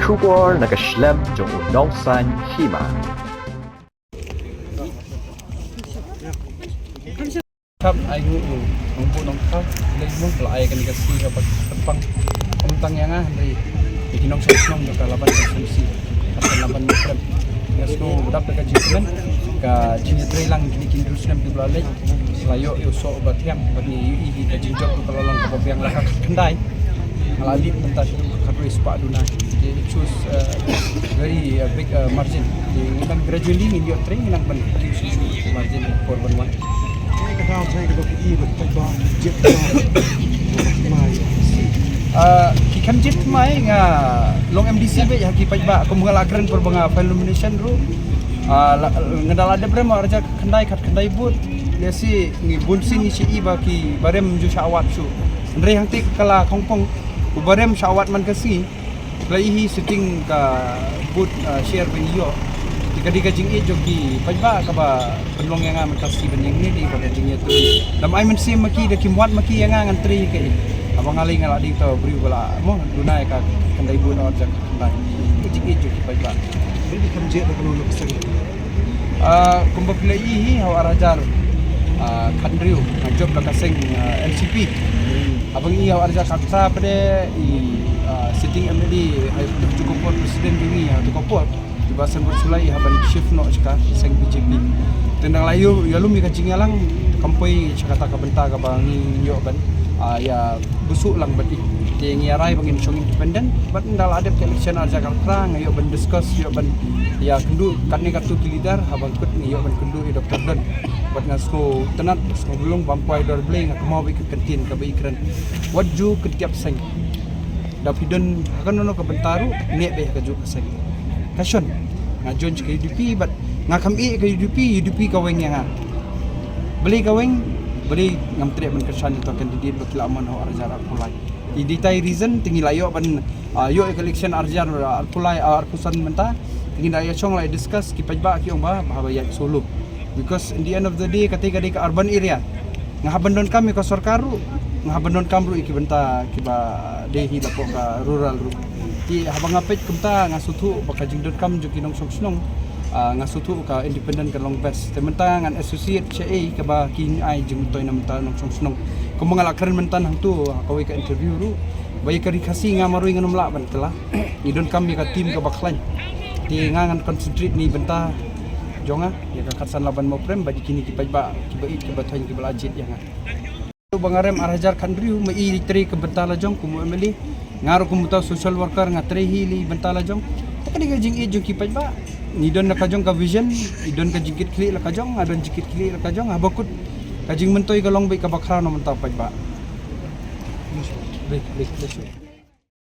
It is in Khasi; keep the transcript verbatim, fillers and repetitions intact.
Khubor na ka shlem jong u Nongsaiñ Hima. Kap ai ngu u nongbu nongkha lei mung kala ai kani ka si ka pat pang. Ym tang ïa nga hynrei ïa ki nongshong shnong jong ka Laban constituency. Ka Laban Mawprem. Nga sngewdap da ka jingkmen ka jingïatreilang kine ki hynriew snem kiba la leit. La ïoh ïa u soh uba thiang bad ngi ïohi hi ka jingjop ruh ka la long kaba biang la ka khyndai. Nga la leit mynta sha ka khatwei spah duna. It shows, uh, very, uh, big, uh, margin. Ngi nang gradually ngin ïoh trei, ngi nang ban reduce margin for one one. Ka daw trei kaba ki i bad paidbah jied mai. Ah, ki khlem jied mai nga long M D C beit ha ki paidbah kum nga la kren por ba nga file nomination ruh. Ah, la, nga da la dep rem arja khyndai khat khyndai vote. Lehse ngi bun sien ngi shu i ba ki barem ju shah wad shuh. Hynrei hangtei ka la khongpong u barem shah wad man ka sngi. Pla i hi sitting ka vote, ah, share ba ngi ïoh. Te ka dei ka jingïeit jong ki paidbah kaba pynlong ïa nga mynta sngi ban ïeng ne dei ba ka jingïeit. Dam ai mynsiem ma ki da kim wad ma ki ïa nga ngan trei ka i. Haba nga lei nga la dei ta briew ba la mo duna ïa ka khyndai vote arja khyndai. Ka jingïeit jong ki paidbah. Maybe kam jied da ka long ka seng. Ah, kumba phi la i hi ha u ar hajar, ah, khathynriew nga jop da ka seng, ah, N C P. Haba ngi i ha u ar hajar khatphra pat i, ah, sitting M L A ha u Tukopor president jong ngi ha Tukopor. I Bah Saienbor Shullai i hap ban shift noh sha ka seng B J P. Te nang la ïoh ïalum ïa ka jingïalang kam poi sha kata ka bynta kaba ngi ïoh ban, ah, ïa busuh lang bad i. Te ngi ïa rai ba ngin shong independent bad nda la dep ka election ar hajar khatphra nga ïoh ban discuss ïoh ban ïa kynduh katne katto ki leader haba kut ngi ïoh ban kynduh ïa Doctor Don. Bad nga sngewtynnat sngewbulung bam kwai dor Blei nga kynmaw ba i ka kyntien kaba i kren. Wat ju kyntiap seng. Da phi don ha kano kano ka bynta ruh neh beit ha kajuh ka seng. Ka shon nga join ka U D P bad nga kham ïeh ka U D P, U D P ka weng ïa nga. Balei ka weng, balei ngam treh ban kyrshan ïa uto u candidate ba ki la mon ha u ar hajar arphew lai. I dei tai reason te ngi la ïoh ban, ah, ïoh ïa ka election ar hajar arphew lai, ah, arphew san mynta. Te ngi da ïa shong la ïa discuss ki paidbah ki ong ba haba ïaid solo. Because in the end of the day katei ka dei ka urban area. Nga hap ban donkam ïa ka sorkar ruh, nga hap ban donkam ruh ïa ki bynta kiba dei hi la pok ka rural ruh. Te haba nga peit kumta nga sngewthuh ba ka jingdonkam jong ki nongshong shnong, ah, nga sngewthuh ka independent ka long best. Te mynta ngan associate shaei kaba kin ai jingmyntoi na bynta nongshong shnong. Kumba nga la kren mynta hangto ha kawei ka interview ruh ba ïa ka Ri Khasi nga marwei ngan ym lah ban kylla. Ngi donkam ïa ka team kaba khlaiñ. Te nga ngan concentrate na bynta jong nga ïa ka Khatsan Laban Mawprem bad ïa kine ki paidbah kiba ïeit kiba thoiñ kiba la jied ïa nga. Ba nga rem ar hajar khathynriew ma i trei ka bynta la jong kum u M L A. Nga ruh kum uta u social worker nga trei hi li bynta la jong. Te ka dei ka jingïeit jong ki paidbah. Ngi don la ka jong ka vision, i don ka jingkitkhlieh la ka jong, nga don jingkitkhlieh la ka jong, haba kut ka jingmyntoi ka long beit kaba khraw na bynta u paidbah. Beit, beit, beit.